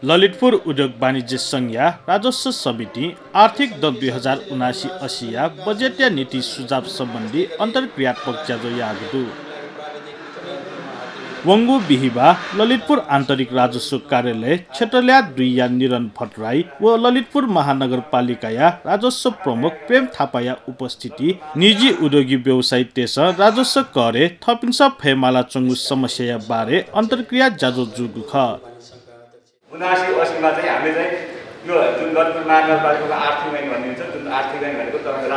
ललितपुर उद्योग वाणिज्य संघ राजस्व समिति आर्थिक दल 2079-80 बजेटिया नीति सुझाव सम्बन्धी अन्तर्क्रियात्मक जाजो यागदु वंगु बिहिबा ललितपुर आन्तरिक राजस्व कार्यालय क्षेत्रल्या 2 निरन भट्टराई व ललितपुर महानगरपालिकाया राजस्व प्रमुख प्रेम थापाया उपस्थिति निजी उद्योगी व्यवसाय तेस राजस्व करे थपिन्छ फेमाला चंगु समस्या बारे अन्तर्क्रिया जाजो जुगु ख 79-80 मा चाहिँ हामीले चाहिँ यो जुन ललितपुर महानगरपालिकाको आर्थिक ऐन भनिन्छ जुन आर्थिक ऐन भनेको तपाईँको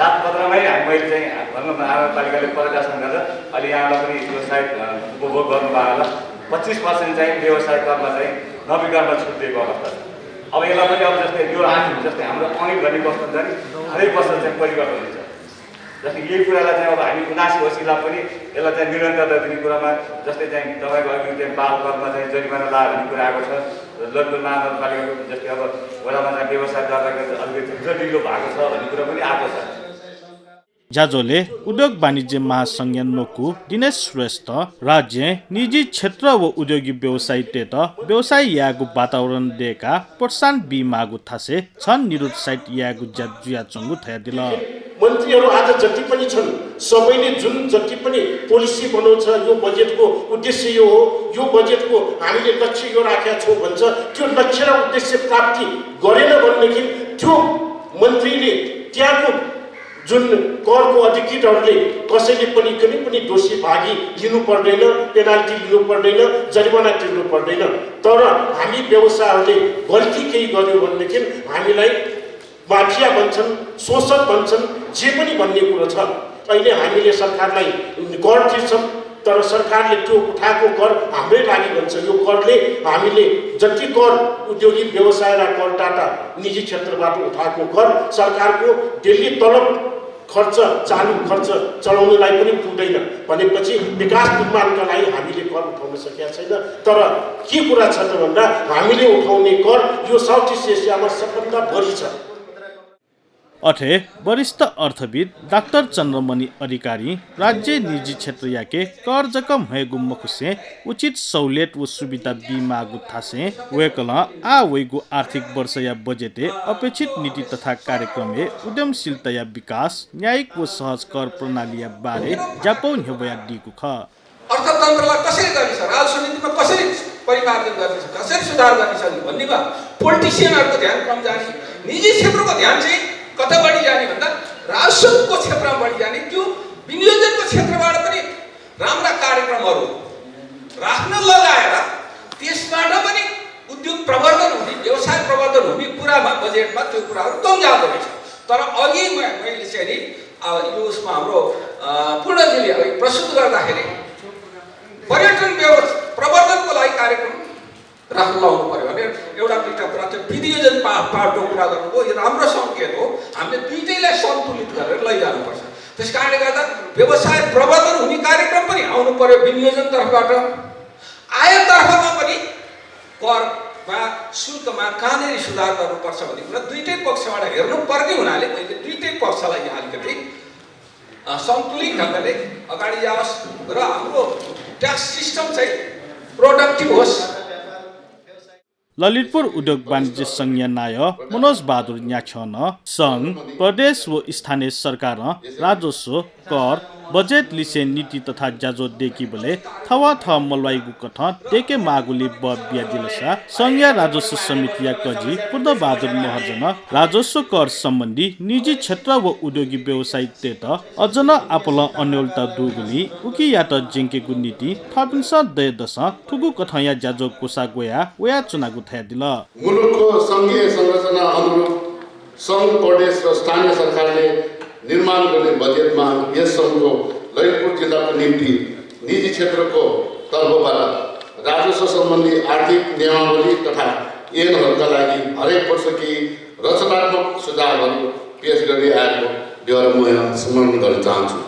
राजपत्रमै मैले चाहिँ भनौँ महानगरपालिकाले प्रकाशन गरेर अहिले यहाँलाई पनि यो सायद उपभोग गर्नुभयो होला 25% चाहिँ व्यवसाय करमा चाहिँ नवीकरणमा छुट दिएको अवस्था छ। अब यसलाई पनि अब जस्तै यो आर्थिक जस्तै हाम्रो अनिल गर्ने वस्तु हुन्छ नि हरेक वर्ष चाहिँ परिवर्तन हुन्छ। जस्तै यही कुरालाई चाहिँ अब हामी 79-80 लाई पनि यसलाई चाहिँ निरन्तरता दिने कुरामा जस्तै चाहिँ तपाईँको अघि चाहिँ बाल करमा चाहिँ जरिमाना ला भन्ने कुरा आएको छ। ललितपुर महानगरपालिकाको जस्तै अब वडामा चाहिँ व्यवसाय दर्ता अलिकति ढिलो भएको छ भन्ने कुरा पनि आएको छ। जाजोले उद्योग वाणिज्य महासंघ नोकु दिनेश श्रेष्ठ राज्य निजी क्षेत्र व उद्योगी व्यवसाय तेत व्यवसाय यागु वातावरण दिएका प्रोत्साहन बी मागु थासे छन् निरुत्साहित यागु जुया चंगु थया दिल मन्त्रीहरू आज जति पनि छन् सबैले जुन जति पनि पोलिसी बनाउँछ यो बजेटको उद्देश्य यो हो, यो बजेटको हामीले लक्ष्य यो राखेका छौँ भन्छ। त्यो लक्ष्य र उद्देश्य प्राप्ति गरेन भनेदेखि त्यो मन्त्रीले त्यहाँको जुन करको अधिकृतहरूले कसैले पनि कुनै पनि दोषी भागी लिनु पर्दैन, पेनाल्टी लिनु पर्दैन, जरिमाना तिर्नु पर्दैन। तर हामी व्यवसायहरूले गल्ती केही गर्यो भनेदेखि हामीलाई माफिया भन्छन्, शोषक भन्छन्, जे पनि भन्ने कुरो छ। अहिले हामीले सरकारलाई कर तिर्छौँ तर सरकारले त्यो उठाएको कर हाम्रै लागि भन्छ। यो करले हामीले जति कर उद्योगी व्यवसाय र करदाता निजी क्षेत्रबाट उठाएको कर सरकारको डेली तलब खर्च चालु खर्च चलाउनलाई पनि पुग्दैन भनेपछि विकास निर्माणका लागि हामीले कर उठाउन सकेका छैन। तर के कुरा छ त भन्दा हामीले उठाउने कर यो साउथ इस्ट एसियामा सबभन्दा बढी छ। अठे वरिष्ठ अर्थविद डाक्टर चन्द्रमणि अधिकारी राज्य निजी क्षेत्र याके कर जकम हेगु मखुसे उचित सहुलियत व सुविधा बीमा गुथासे वेकल आ वेगु आर्थिक वर्ष या बजेटे अपेक्षित नीति तथा कार्यक्रमले उद्यमशीलता या विकास न्यायिक व सहज कर प्रणाली बारे जापान हेबया दिगु ख अर्थतन्त्रलाई कसरी गरिन्छ, राजस्व नीतिमा कसरी परिमार्जन गरिन्छ, कसरी सुधार गरिन्छ भन्नेमा पोलिटिसियनहरुको ध्यान कम जाने, निजी क्षेत्रको ध्यान चाहिँ कता बढी जाने भन्दा राजस्वको क्षेत्रमा बढी जाने। त्यो विनियोजनको क्षेत्रबाट पनि राम्रा कार्यक्रमहरू राख्न लगाएर त्यसबाट पनि उद्योग प्रवर्धन हुने, व्यवसाय प्रवर्धन हुने कुरामा बजेटमा त्यो कुराहरू कम जाँदो रहेछ। तर अघि मैले चाहिँ नि यो उसमा हाम्रो पूर्णजीले प्रस्तुत गर्दाखेरि पर्यटन प्रवर्धनको लागि कार्यक्रम राख्न लाउनु पर्यो भने एउटा दुईटा कुरा चाहिँ विनियोजन पाटो कुरा गर्नुभयो। यो राम्रो सङ्केत हो। हामीले दुईटैलाई सन्तुलित गरेर लैजानुपर्छ। त्यस कारणले गर्दा व्यवसाय प्रवर्धन हुने कार्यक्रम पनि आउनु पर्यो विनियोजन तर्फबाट, आय तर्फमा पनि करमा शुल्कमा कहाँनिर सुधार गर्नुपर्छ भन्ने कुरा दुईटै पक्षबाट हेर्नु पर्ने हुनाले मैले दुईटै पक्षलाई यहाँ अलिकति सन्तुलित ढङ्गले अगाडि जाओस् र हाम्रो ट्याक्स सिस्टम चाहिँ प्रोडक्टिभ होस्। ललितपुर उद्योग वाणिज्य संघ नाय मनोज बहादुर न्याक्षन संघ प्रदेश व स्थानीय सरकार राजस्व कर बजेट लिसे नीति तथा जाजो देखि बोले थवा थ मलवाईगु कथ देके मागुले बिया दिलसा संघीय राजस्व समिति कजी पूर्ण बहादुर महर्जन राजस्व कर सम्बन्धी निजी क्षेत्र व उद्योगी व्यवसाय तेत अजन आपल अन्यलता दुगुली उकी यात जिंकेगु नीति थपिन्छ दय दश ठुगु कथया जाजो कोसा गोया वया चुनागु थया दिल मुलुकको संघीय संरचना अनुरूप संघ प्रदेश र स्थानीय सरकारले निर्माण गर्ने बजेटमा यस सङ्घको ललितपुर जिल्लाको निम्ति निजी क्षेत्रको तर्फबाट राजस्व सम्बन्धी आर्थिक नियमावली तथा ऐनहरूका लागि हरेक वर्ष केही रचनात्मक सुझावहरू पेश गर्दै आएको बेहोरा म यहाँ स्मरण गर्न चाहन्छु।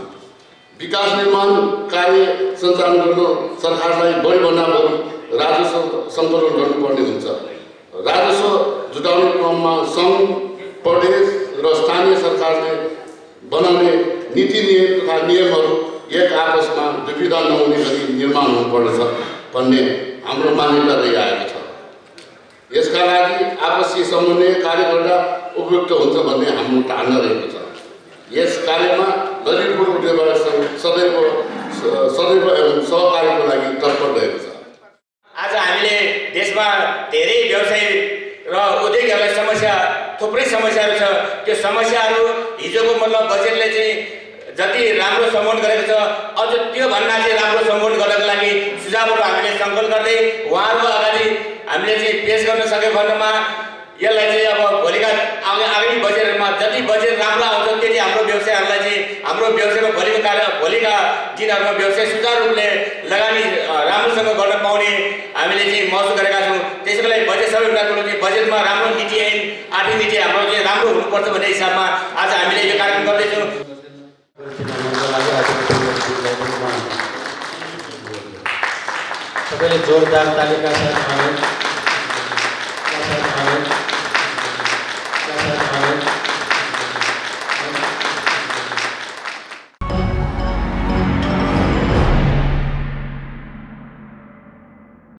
विकास निर्माण कार्य सञ्चालन गर्न सरकारलाई बढीभन्दा बढी राजस्व सङ्कलन गर्नुपर्ने हुन्छ। राजस्व जुटाउने क्रममा सङ्घ प्रदेश र स्थानीय सरकारले बनाउने नीति तथा नियमहरू एक आपसमा दुविधा नहुने गरी निर्माण हुनुपर्दछ भन्ने हाम्रो मान्यता रहिआएको छ। यसका लागि आपसी समन्वय कार्य गर्दा उपयुक्त हुन्छ भन्ने हाम्रो धारणा रहेको छ। यस कार्यमा ललितपुर उद्योग सङ्घ सदैव सहकार्यको लागि तत्पर रहेको छ। आज हामीले देशमा धेरै व्यवसाय र उद्योगहरूलाई समस्या थुप्रै समस्याहरू छ। त्यो समस्याहरू हिजोको मतलब बजेटले चाहिँ जति राम्रो सम्बोधन गरेको छ अझ त्योभन्दा चाहिँ राम्रो सम्बोधन गर्नको लागि सुझावहरू हामीले सङ्कलन गर्दै उहाँहरूको अगाडि हामीले चाहिँ पेश गर्न सक्यो भन्नमा यसलाई चाहिँ अब भोलिका आगामी बजेटमा जति बजेट राम्रो आउँछ त्यति हाम्रो व्यवसायहरूलाई चाहिँ हाम्रो व्यवसायमा भोलिका दिनहरूमा व्यवसाय सुचारू रूपले लगानी राम्रोसँग गर्न पाउने हामीले चाहिँ महसुस गरेका छौँ। त्यसको लागि बजेट सबैभन्दा ठुलो चाहिँ बजेटमा राम्रो नीति ऐन आर्थिक नीति हाम्रो चाहिँ राम्रो हुनुपर्छ भन्ने हिसाबमा आज हामीले यो कार्यक्रम गर्दैछौँ। सबैले जोरदार तालिका साथ